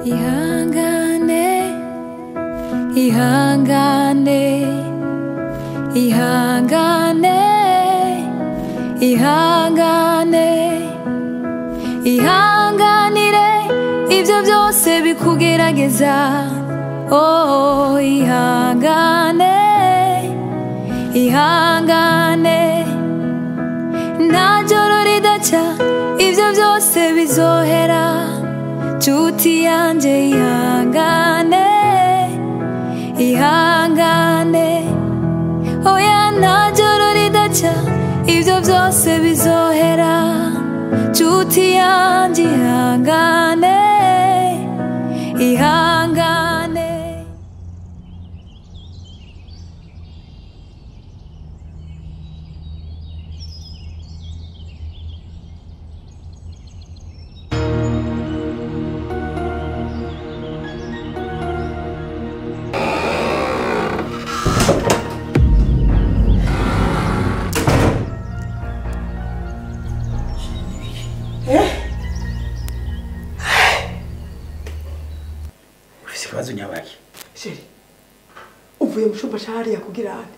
Ihangane, ihangane, ihangane, ihangane, ihanganire ibyo byose bikugerageza. Oh, ihangane, ihangane, nta joro ridaca, ibyo byose bizohera. Nshuti yanje ihangane, ihangane, oya nta joro ridaca, ibyo byose bizohera. Nshuti yanje ihangane, ihangane. Ufise ikibazo nyabaki? Chéri, uvuye mu cyumba cyahariya kugira ande?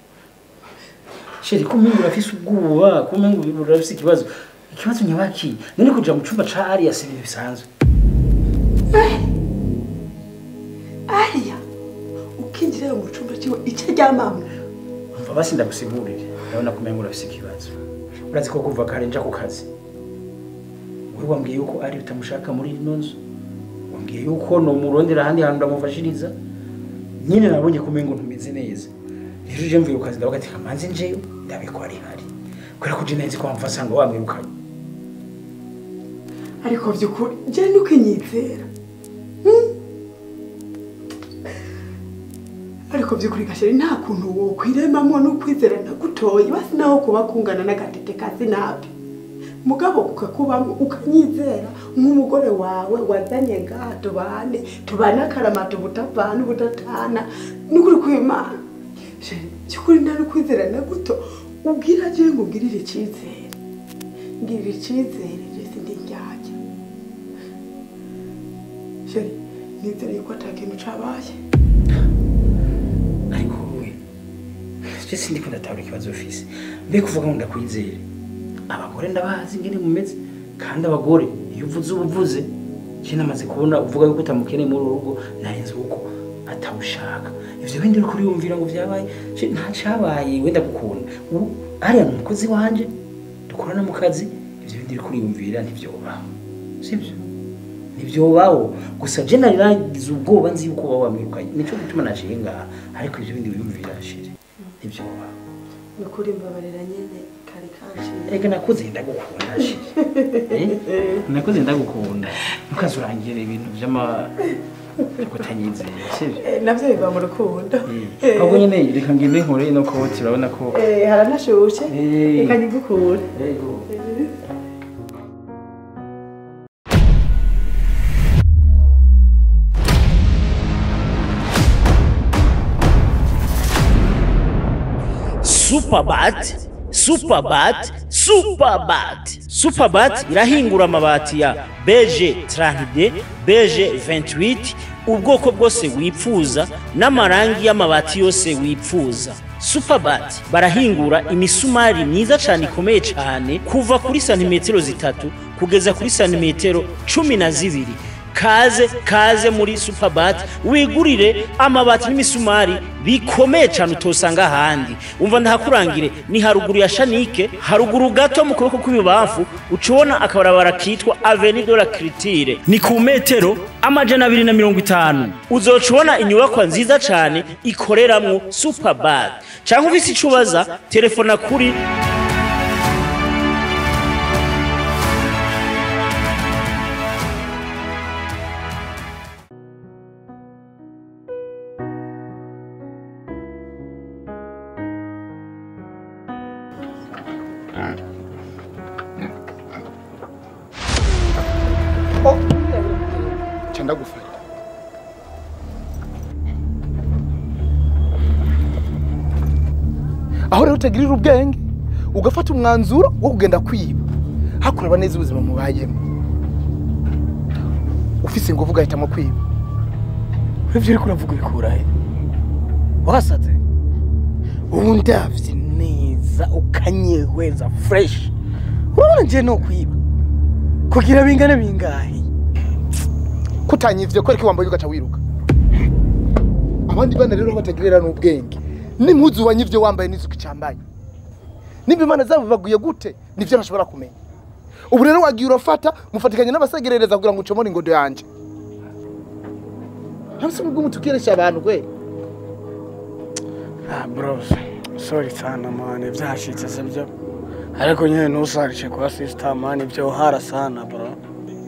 Chéri, ko umengo urafise ubwoba, ko umengo urafise ikibazo. Ikibazo nyabaki? None kuja mu cyumba cyahariya si ibintu bisanzwe. Ariya, ukinjira mu cyumba cyiwe icyo aryamamwe. Umva basi ndagusigurire, ndabona ko umengo urafise ikibazo. Urazi ko kuva kare nja ku kazi. Wewe wambwiye yuko ari utamushaka muri ino nzu. Wambwiye yuko no murondera ahandi hantu ndamufashiriza. Nyine nabonye ko umengo ntumeze neza. Rero je mvuye ku kazi ndavuga ati kamanze njeyo ndabiko ari hari. Kubera ko je nzi ko wamfasa ngo wamwirukanye. Ariko byukuri je nukinyizera. Ariko byukuri gasheri nta kuntu wo kwiremamwo no kwizera nagutoye basi naho kuba kungana n'agatete kazi nabi. Mugabo ukakubamwe ukanyizera nk'umugore wawe wazanye ngaha tubane tubane akaramata ubutavana ubudatana n'ukuri kw'Imana. Chéri, byukuri nta n'ukwizera na guto ubwira je ngo ugirire icyizere. Ngirira icyizere je sindi njyajya. Chéri, nizere yuko ata kintu cabaye. Ariko wowe je sindi ko ndatahura ikibazo ufise. Mbe kuvuga ngo ndakwizere. Abagore ndabazi ngene mumeze kandi abagore iyo uvuze ubuvuze je namaze kubona uvuga yuko utamukeneye muri urugo narinzi uko atawushaka. Ivyo bindi uri kuriyumvira ngo vyabaye je nta cabaye wenda gukunda. Ariya ni umukozi wanje dukorana mu kazi, ivyo bindi uri kuriyumvira ntivyobaho. Sivyo? Ntivyobaho. Gusa je nari nagize ubwoba nzi yuko baba bamwirukanye. Nico gituma naciye ngaha ariko ivyo bindi wiyumvira shire ntivyobaho. Nukuri mbabarira nyene kare kanshi. Ega nakuze ndagukunda shire. Nakuze ndagukunda. Ntukazurangira ibintu vy'ama kutanyizeye, sivyo? Navyo biva mu rukundo. Ahubwo nyene reka ngende nkore ino koti urabona ko haranashushe. Reka nyigukure. Yego. Superbat, Superbat, Superbat. Superbat irahingura amabati ya BG 32, BG 28, ubwoko bwose wipfuza n'amarangi y'amabati yose wipfuza. Superbat barahingura imisumari myiza cyane ikomeye cyane kuva kuri santimetero 3 kugeza kuri santimetero 12. Kaze kaze muri Superbat wigurire amabati n'imisumari bikomeye cyane utosanga ahandi. Umva ndahakurangire ni haruguru ya Shanike, haruguru gato mu kuboko kw'ibibamfu ucubona akabarabara kitwa Avenue de la Culture. Ni ku metero 250. Uzocubona inyubakwa nziza cyane ikoreramwo Superbat. Cyangwa ufise icubaza telefona kuri Ndagufata. Aho rero utagirira ubwenge ugafata umwanzuro wo kugenda kwiba hakuraba neza ubuzima mubayemo. Ufise inguvu ugahitamo kwiba. Ivyo uriko uravuga ubikura he? Wasaze? Ubu ndavye neza ukanyehweza fresh. Urabona nje no kwiba. Kugira bingane bingahe? Kutanyivye ko ariko wambaye ugaca wiruka. Abandi bana rero batagerera n'ubwenge. N'impuzu wanyivye wambaye nizuki cyambaye. Nimba Imana zabo baguye gute nivyo ntashobora kumenya. Ubu rero wagiye urafata mufatikanye n'abasegerereza kugira ngo ucomore ingodo yanje. Hamse mubwo mutukeresha abantu gwe. Ah bro, sorry sana man, byashitse sibyo. Ariko nyene ntusarishe kwa sister man, ibyo hara sana bro.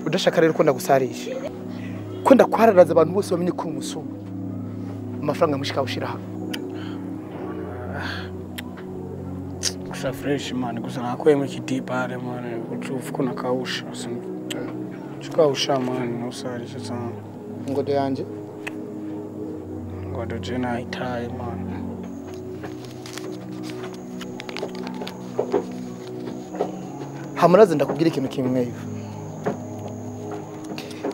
Udashaka rero ko ndagusarisha. Ko ndakwararaza abantu bose bamenye ko umusuma. Amafaranga mushika ushira ha. Gusa fresh man, gusa nakuye mu kidipare man, ucufu kuna kausha. Chikausha man, ntusarishe sana. Ingodo yanje. Ingodo jena itaye man. Hamuraze ndakubwira ikintu kimwe ivo.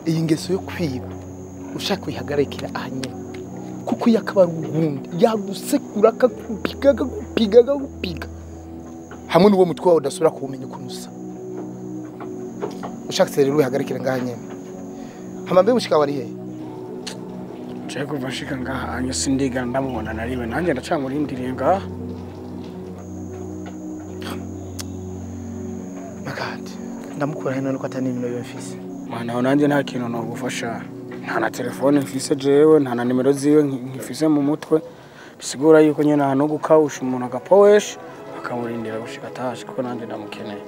Iyi ngeso yo kwiba ushaka kwihagarikira ahanye kuko yakabara ubundi yagusekura akakupiga akakupiga akakupiga hamwe n'uwo mutwe wawe udasubira kuwumenya ukuntu usa. Ushaka rero wihagarikira ngaha nyene. Hama mbe mushika wari hehe? Je kuva nshika ngaha anye sindiga ndamubona nariwe nanjye ndacamurindiriye ngaha. Makati ndamukura hino nuko atani nimero yo mfise. Mana aho nanjye nta kintu nogufasha. Nta na telefone mfise jewe, nta na nimero ziwe nkifise mu mutwe. Bisigura yuko nyene ahantu gukawusha umuntu agapowesha akamurindira gushika atashe kuko nanjye ndamukeneye.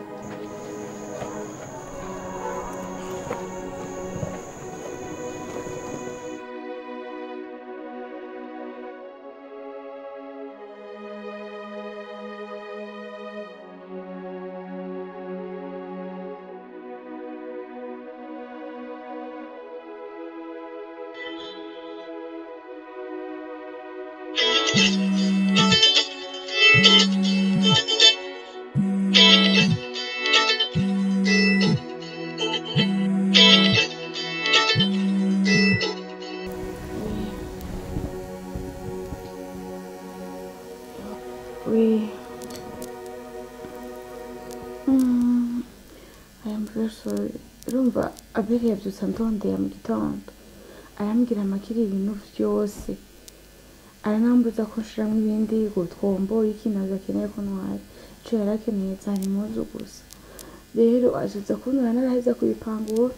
Oui. I am very sorry. Urumva Abeli yabyutse andondera mu gitondo arambwira amakiri ibintu vyose, aranambuza ko nshiramwo ibindi ngo twombo iki ntabwo akeneye ko ntwara ico yari akeneye zari impuzu gusa. Rero azuza kuntwara naraheza kubipanga ubu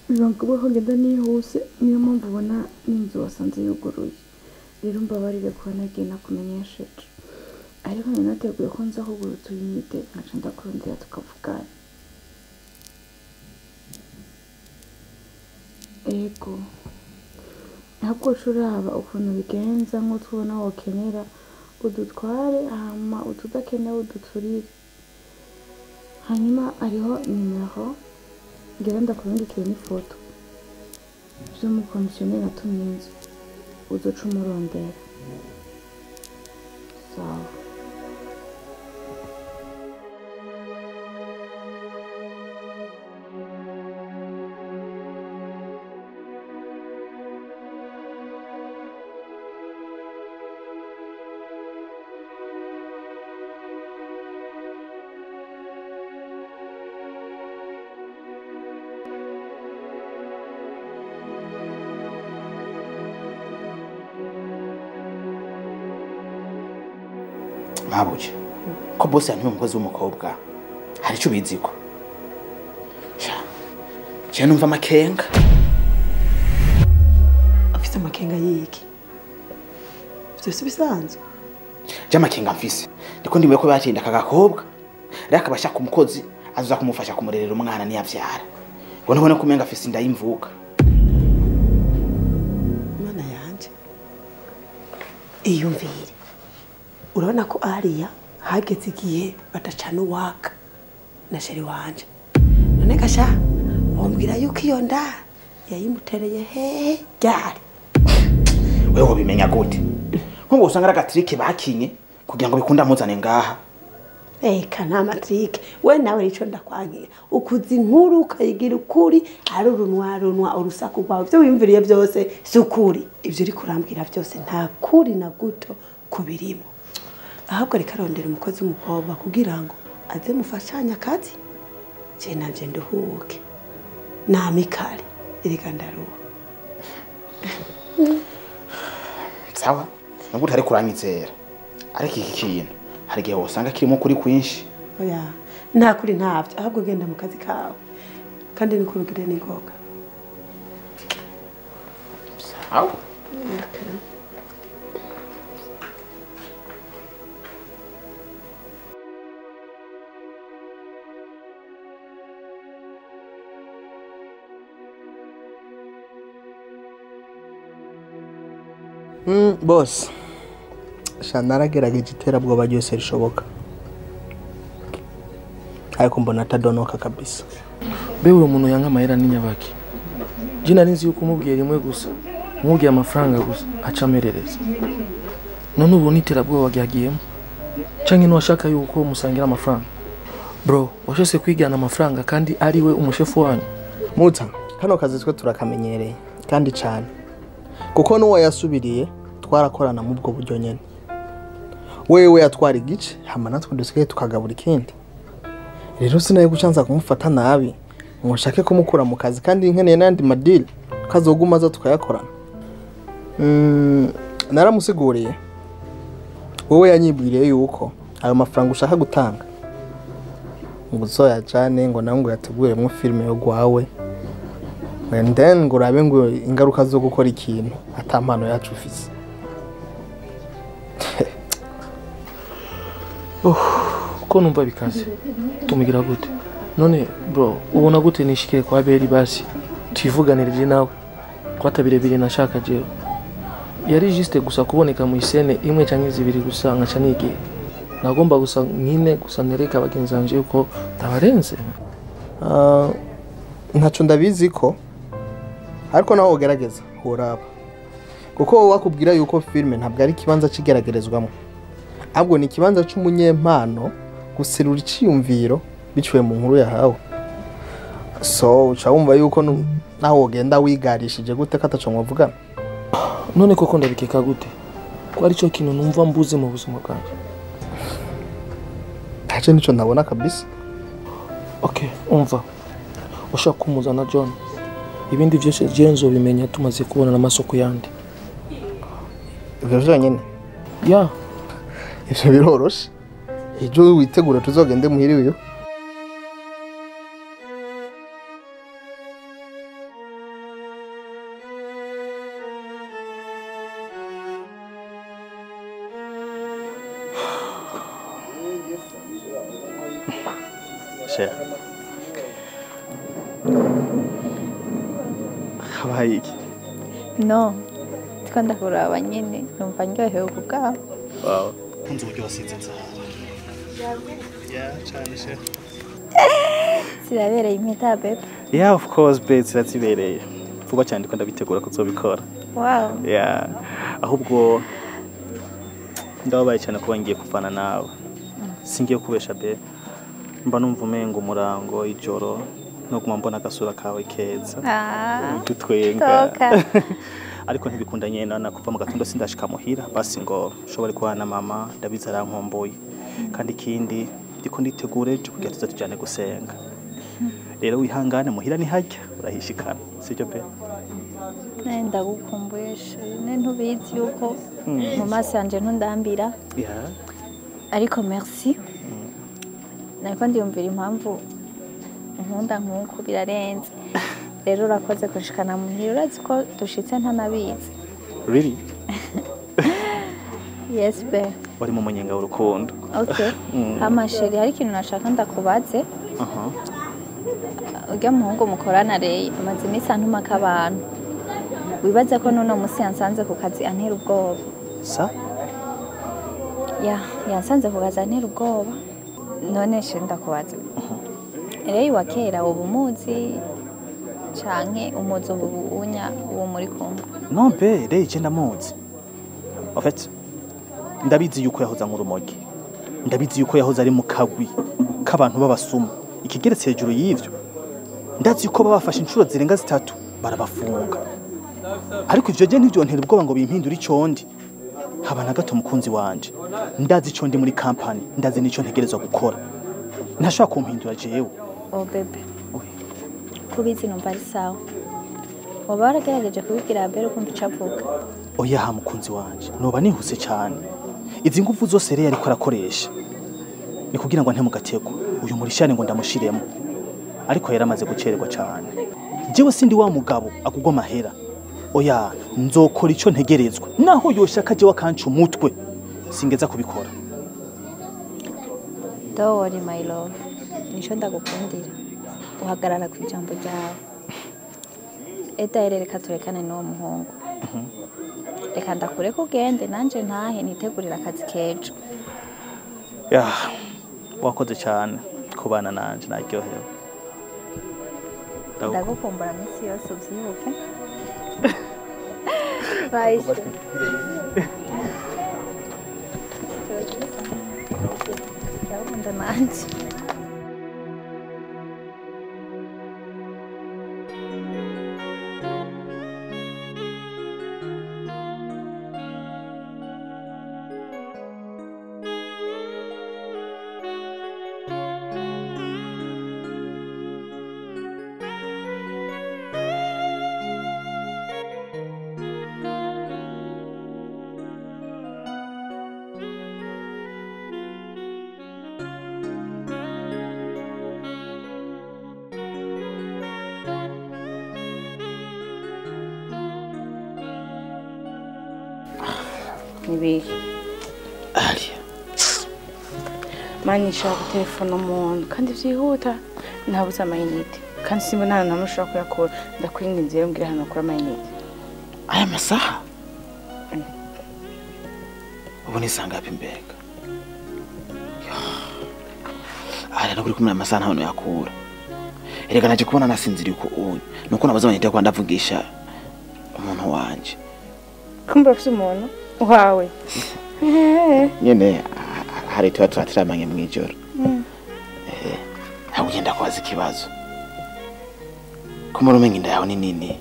biba ngombwa ko ngenda nihuse, niyo mpamvu ubona n'inzu wasanze yuguruye. Rero mbabarire kuba nagiye nakumenyesheje, ariko nari nateguye ko nza kugura utuyinite nkaca ndakurondera tukavugana. Ego ntabwo uca uraba ukuntu bigenza nk'utubona wokenera udutware hama utudakenewe uduturire. Hanyuma hariho nimero ngira ndakurungikire n'ifoto vy'umukomisiyoneri natumye inzu uzoca umurondera. Sawa. Mabuye ko boss yantumye umukozi w'umukobwa hari icyo ubiziko. Sha je numva amakenga. Afise amakenga yiki? Vyose bisanzwe. Je amakenga mfise ndiko ndimwe ko batinda akagakobwa rero akabashaka umukozi azoza kumufasha kumurerera umwana niyavyara. Ngo nabone ko umenga afise inda y'imvuka. Mana yanje iyumvire. Urabona ko ariya hageze igihe badacana uwaka na sheri wanje. None gasha wombwira yuko iyo nda yayimutereye hehe ryari? Wewe wobimenya gute? Nkubu usanga ari agatrike bakinye kugira ngo bikunde amuzane ngaha. Eka nta matrike we nawe nico ndakwangira ukuza inkuru ukayigira ukuri ari urunwa runwa urusaku rwawe ibyo wiyumviriye byose si ukuri ibyo uri kurambwira byose nta kuri na guto kubirimo ahubwo reka arondera umukozi w'umukobwa kugira ngo aze mufashanye akazi je nanje nduhuke namikari erega ndaruha. Sawa nubwo utari kuranyizera ariko iki kintu hari igihe wosanga kirimo kuri kwinshi. Oya nta kuri ntavyo ahubwo genda mu kazi kawe kandi nikurugire n'ingoga. Sawa. Boss, sha naragerageje iterabwoba ryose rishoboka ariko mbona atadonoka kabisa. Bewe uwo muntu yanka amahera ni nyabaki. Je nari nzi yuko umubwiye rimwe gusa, umubwiye amafaranga gusa acamerereza. None ubu niterabwoba ryagiyemo canke ntiwashaka yuko musangira amafaranga? Bro, washose kwigana amafaranga kandi ari we umushefu wanyu. Muta, kano kazi twe turakamenyereye kandi cyane kuko nuwo yasubiriye twarakorana mu bwo buryo nyene. Wewe yatwara igice hama natwe dusigaye tukagabura ikindi. Rero sinaye gucanza kumufata nabi ngo nshake kumukura mu kazi kandi nkeneye n'andi madili kazoguma aza tukayakorana. Naramusiguriye wowe yanyibwiriye yuko ayo mafaranga ushaka gutanga ngo uzoyajane ngo nawe ngo yateguremo filime yo gwawe and then ngo urabe ngo ingaruka zo gukora ikintu ata mpano yacu ufise. Ko numva bikaze tumugira gute none bro? Ubona gute nishikire kwa Beri basi twivuganirije nawe ko atabirebire nashaka jewe yari juste gusa kuboneka mu isene imwe canke zibiri gusa nkaca nigiye nagomba gusa nkine gusa nereka abagenzi banje yuko tabarenze. Ntaco ndabizi ko ariko naho ugerageza uraba kuko wakubwira yuko filme ntabwo ari kibanza kigeragerezwamo ahubwo ni ikibanza c'umunyempano guserura iciyumviro biciwe mu nkuru yahawe. So uca wumva yuko naho wogenda wigarishije gute kataco mwavugana. None koko ndabikeka gute ko ari cyo kintu numva mbuze mu buzima bwanjye? Ntaco nico ndabona kabisa. Okay, umva ushaka kumuzana John ibindi byose je nzobimenya tumaze kubona n'amasoko yandi. Ivyo vyonyene? Ya, ivyo biroroshe. Ejo witegura tuzogende muhiriwe. Cher. Habaye iki? No, ndiko ndakuraba nyene numva ndyohewe kubwawe. Wow. Nkunze uburyo wasize inzara. Yeah, cyane cher. Zirabereye impeta babe. Yeah, of course babe, zirazibereye. Vuba cyane ndiko ndabitegura kuzobikora. Wow. Yeah. Ahubwo ndababaye cyane kuba ngiye kuvana nawe. Singiye kubesha babe. Mba numva umengo umurango ijoro no guma mbona agasura kawe keza. Dutwenga. Ariko ntibikunda nyene na kuva mu gatondo sindashika muhira basi ngo nshobore kubana na mama ndabiza arankomboye. Kandi ikindi ndiko nditegure kugira tuza tujane gusenga. Rero wihangane muhira ni hajya urahishikana sibyo pe? Ndagukumbuye ne ntubizi yuko mu maso yanje ntundambira. Yeah. Ariko merci. Nariko ndiyumvira impamvu nkunda nkuko birarenze. Rero urakoze kunshikana muhira urazi ko dushitse ntanabizi. Really? Yes be. Wari mu munyenga w'urukundo. Okay. Hama chérie hari ikintu nashaka ndakubaze. Urya muhungu mukorana reye amaze iminsi antuma abantu. Wibaze ko none musi yansanze ku kazi antera ubwoba. Sa? Ya, yansanze ku kazi antera ubwoba. None chérie ndakubaze. Reye wa kera ubu muzi canke umuzi ubu unya uwo muri kumwe? Non be, reye je ndamuzi. En fait, ndabizi yuko yahoza nk'urumogi. Ndabizi yuko yahoze ari mu kagwi k'abantu b'abasuma. Ikigeretse hejuru y'ivyo, ndazi yuko babafashe inshuro zirenga 3 barabafunga. Ariko ivyo je ntivyontera ubwoba ngo bimpindure icondi. Haba na gato mukunzi wanje. Ndazi ico ndi muri company, ndazi nico ntegerezwa gukora. Ntashobora kumpindura jewe. Oh bebe. Kubizi numva ari sawa. Waba waragerageje kubibwira Abel ukumva ico avuga? Oya ha mukunzi wanje, noba nihuse cyane. Izi nguvu zose rero ariko arakoresha ni kugira ngo ante mu gatego uyu murishane ngo ndamushiremo, ariko yaramaze gucererwa cyane. Jewe sindi wa mugabo akugwa amahera. Oya, nzokora ico ntegerezwa naho yoshaka jewe akanca umutwe, singeza kubikora. Don't worry my love, nico ndagukundira, uhagarara ku ijambo ryawe. Eta reka turekane n'uwo muhungu. Reka ndakureke ugende nanje ntahe nitegurira akazi kejo. Ya, wakoze cyane kubana nanje, naryohewe. Ndagukumbura minsi yose ubyibuke. Bye. Ndagukunda nanje. Nibihe Alia mani nshaka gutelefona umuntu kandi vyihuta, ntabuze amayinite kandi simbona ahantu hamwe ushobora kuyakura. Ndakwinginze rero mbwira ahantu ukura amayinite. Aya masaha ubu nisanga hapi mbega? Alia nukuri kumwe amasaha ntahantu yakura. Erega naje kubona nasinziriye uko unye nuko nabuze amayinite yo kuba ndavugisha umuntu wanje. Kumbe urafise umuntu wawe? Nyene hari tuba turatiramanye mwijoro. Ntabwo ugenda kubaza ikibazo. Kumara umenga inda yawe ni nini,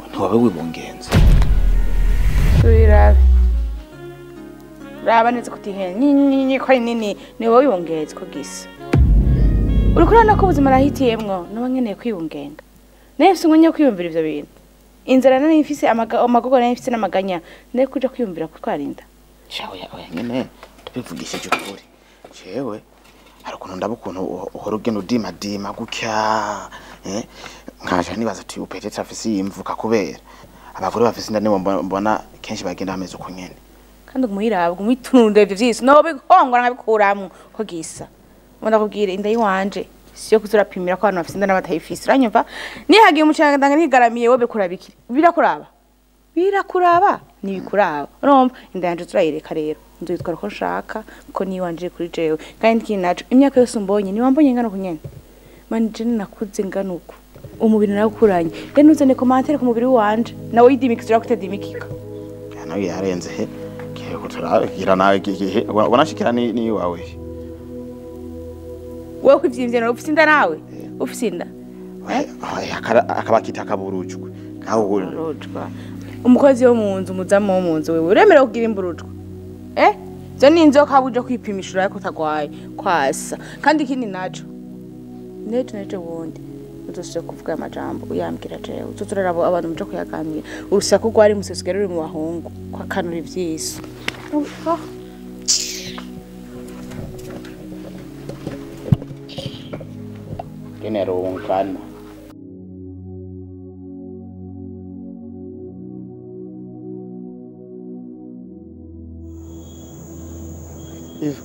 ntiwabe wibungenze. Turirabe. Raba neza kutihenda nini ko ari nini, ni wowe wibungenze ko gisa. Uriko urabona ko ubuzima nahitiyemwo, noba nkeneye kwibungenga. Naye mfise umwanya wo kwiyumvira ivyo bintu. Inzara nari mfise, amagogo nari mfise n'amaganya, naye kuja kwiyumvira kutwarinda. Oya oya nyene tubivugishije ukuri. Jewe hari ukuntu ndaba ukuntu uhora ugenda udimadima gutya, nkaja nibaza ati upetetse afise yimvuka kubera abagore bafise inda nibo mbona kenshi bagenda bameze uko nyene. Kandi umuhiraba umuitunde ivyo vyisi no bihongora nkabikuramwo ko gisa. Mbona kubwira inda yiwanje siyo kuzurapimira ko abantu bafise inda n'abatayifise. Uranyumva? Nihagiye umucanga nigaramiye wowe bikurabikira. Birakuraba. Birakuraba nibikuraba. Urumva inda yanje turayireka rero. Nzoyitwara uko nshaka ko niwanje kuri jewe. Kandi ikindi naco imyaka yose umbonye ni wambonye ngana kunyene. Mani je nakuze ngana uko. Umubiri narawukuranye. Rero ntuzane commentaire ku mubiri wanje. Nawe yidimikira kutadimikika. Nawe yarenze he. Kiye kuturagira nawe gihe wanashikira ni wawe. Wewe kwivyimbye no ufise inda nawe? Ufise inda? Akabakita kaburujwe. Kawo burujwa. Umukozi wo mu nzu, umuzamu wo mu nzu wewe uremerewe kugira imburujwa. Zo ni inzoka buje kwipimisha urako utagwaye kwasa. Kandi ikindi naco. Nejo wundi uzosubira kuvuga amajambo uyambwira jewe. Uzoturarabo abantu muje kuyaganira. Urusaku rwari musesigara ruri mu bahungu kwakanura ivyiso. Generungana. Ivo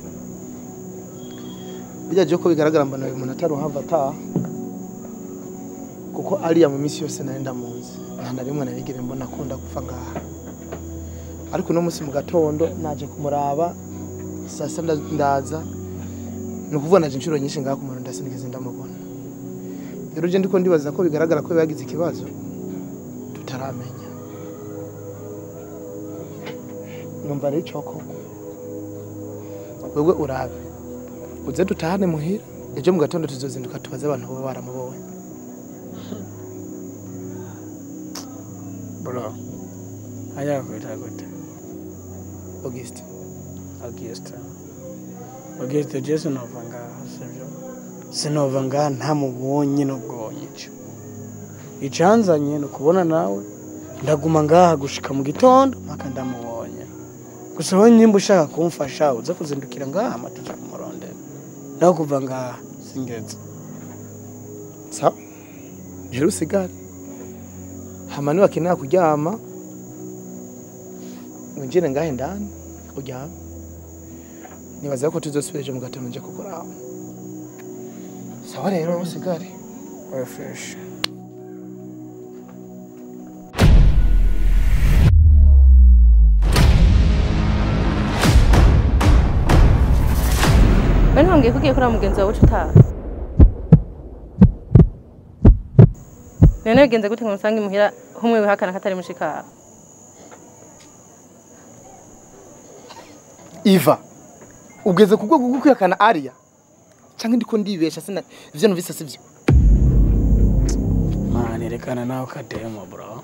bijya je ko bigaragara mbona uyu muntu ataruhava ataha, kuko ariya mu minsi yose nari ndamuzi nta na rimwe narigere mbona akunda gupfa ngaha. Ariko uno munsi mu gatondo naje kumuraba saa sita ndaza, ni ukuvuga naje inshuro nyinshi ngaha kumuraba ndasinigeze ndamubona. Rero je ndiko ndibaza ko bigaragara ko yagize ikibazo tutaramenya. Numva rero icokorwa Wewe urabe uze dutahane muhira ejo mu gatondo tuzozinduka tubaze abantu bo baramubonye. Bro, aya kwita gute? Auguste. Auguste. Auguste Jason novanga sivyo. Sinovanga ntamubonye n'ubwonye ico. Icanzanye no kubona nawe ndaguma ngaha gushika mu gitondo mpaka ndamubonye. Gusa wowe nimba ushaka kumfasha uza kuzindukira ngaha amatuja kumurondera. Naho kuva ngaha singeze. Sawa. Rero usigare. Hama niwakenera kuryama winjire ngahe ndani uryame. Nibaza ko tuzosubira ejo mu gatondo nje kukuraba. Sawa rero usigare. Oya fresh. Bari bambwiye ko ugiye kuraba mugenzi wawe uca utaha. None bigenze gute ngo musange imuhira humwe wihakana ko atari mushikawe? Iva, ugeze ku rwego rwo kwihakana Aria? Canke ndiko ndibesha sina ivyo numvise sivyo? Mani rekana nawe kademo bro.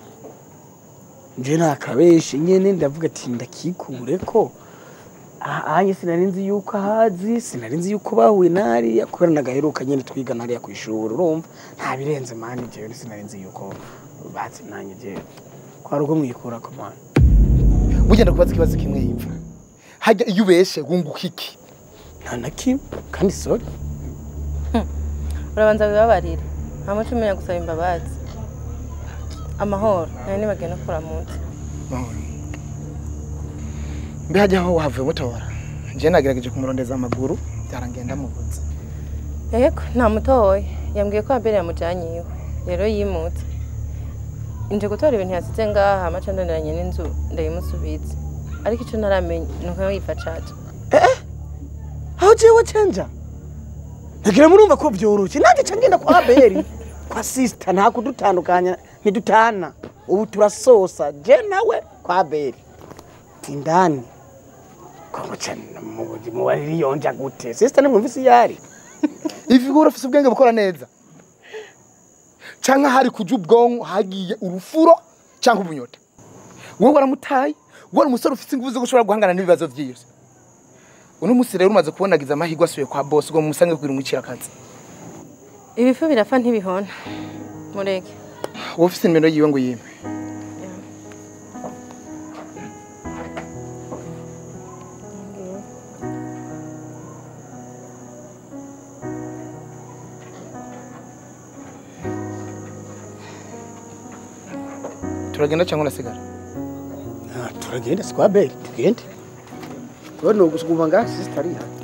Nje nakabeshi nyene ndavuga ati ndakikureko. Anye sinari nzi yuko ahazi, sinari nzi yuko bahuye nariya kubera nagaheruka nyene twiga nariya kwishuri urumva nta birenze mani jewe sinari nzi yuko bazi nanye jewe kwari uko mwikura ko mani. Burya ndakubaza ikibazo kimwe Iva. Hajya iyo ubeshe wunguka iki? Nta na kimwe kandi sorry. Urabanza wibabarira nta muco umenya gusaba imbabazi. Amahoro nari nibagiye no kuramutsa. Mahoro. Mbe hajya aho wahavuye mutora? Nje nagerageje kumurondeza amaguru byarangenda mubuze. Yego ntamutoye yambwiye ko Abel yamujanye iwe rero yimutse. Inje gutora ibintu yasize ngaha amaca ndonderanye n'inzu ndayimusubiza. Ariko ico ntaramenya nuko yifa caca. Aho jewe cenja? Ngira murumva ko byoroshye nanjye ca ngenda kwa Abel kwa sister nta kudutandukanya ntidutana ubu turasosa je nawe kwa Abel. Indani kongo cyane mu bariri yonja gute sister nimwumvise yari Ivi urafise ubwenge bukora neza canke hari kuja ubwonko hagiye urufuro canke ubunyota. Wowe waramutaye, wowe umusore ufise ingufu zo gushobora guhangana n'ibibazo vyose. Uno musi rero umaze kubonagiza amahirwe asuye kwa boss ubwo mumusange kugira umwicira akazi. Ibifu birafa ntibihona. Mureke. Wowe ufise nimero yiwe ngo yime. Turagenda cyangwa urasigara? Turagenda si kwa Abel, tugende. Kubera no gusuguma ngaha sister ari hano.